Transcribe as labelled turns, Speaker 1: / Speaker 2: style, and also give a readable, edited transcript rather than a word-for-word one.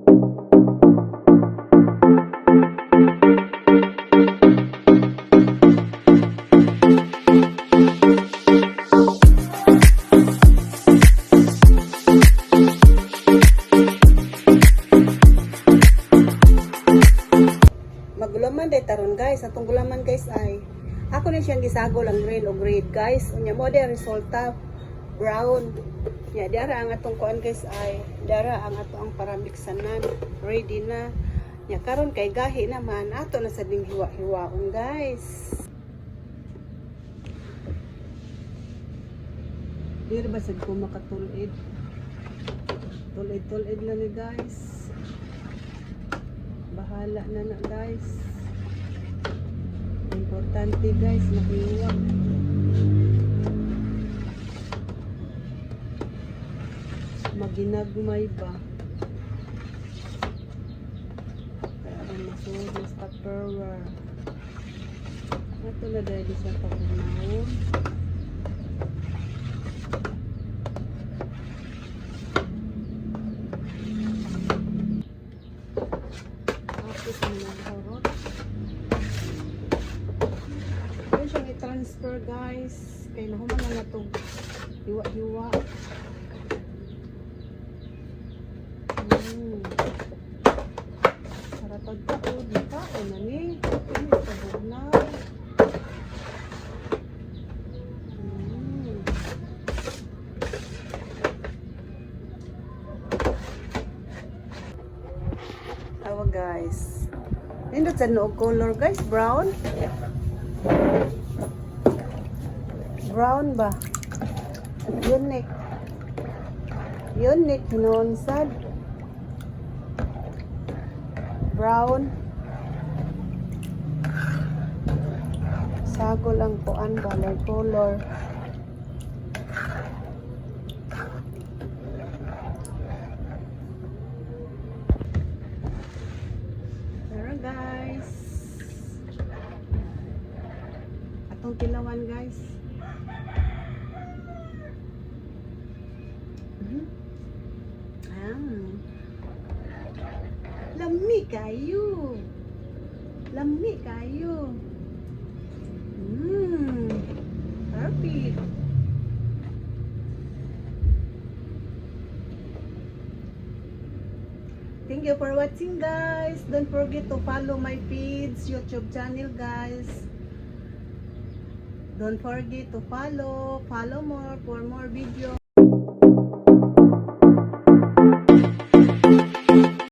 Speaker 1: Magulaman day taron, guys. Atong gulaman, guys, ay ako na siyang gisagol ang green o red, guys. Unya mo day resulta, brown. Nya dara ang atong kuan, guys, ay dara ang ato ang paramiksanan. Ready na. Nya karon kay gahi naman ato na sa ding hiwa-hiwaon, guys. Diri ba sad ko makatulid? Tulid-tulid lang ni, guys. Bahala na na, guys. Importante, guys, makiwa. Maginagmay ba? Kaya aron masunod na sa Tupperware. Ato na dahil sa pagkunahon. Tapos may horot. Pwede siyang i-transfer, guys. Kay nahuman na na itong hiwa-hiwa. Saratag taon. Kaon na ni. Ini pabugnaw. Tawa, guys. Nindot sa noog color, guys, brown. Brown ba? Unique. Unique noon sad. Brown. Sago lang kuan ba may color. Pero, guys, atong tilawan, guys. Ah. Lami kayo. Lami kayo. Perfect. Thank you for watching, guys. Don't forget to follow my feeds, YouTube channel, guys. Don't forget to follow, follow more for more video.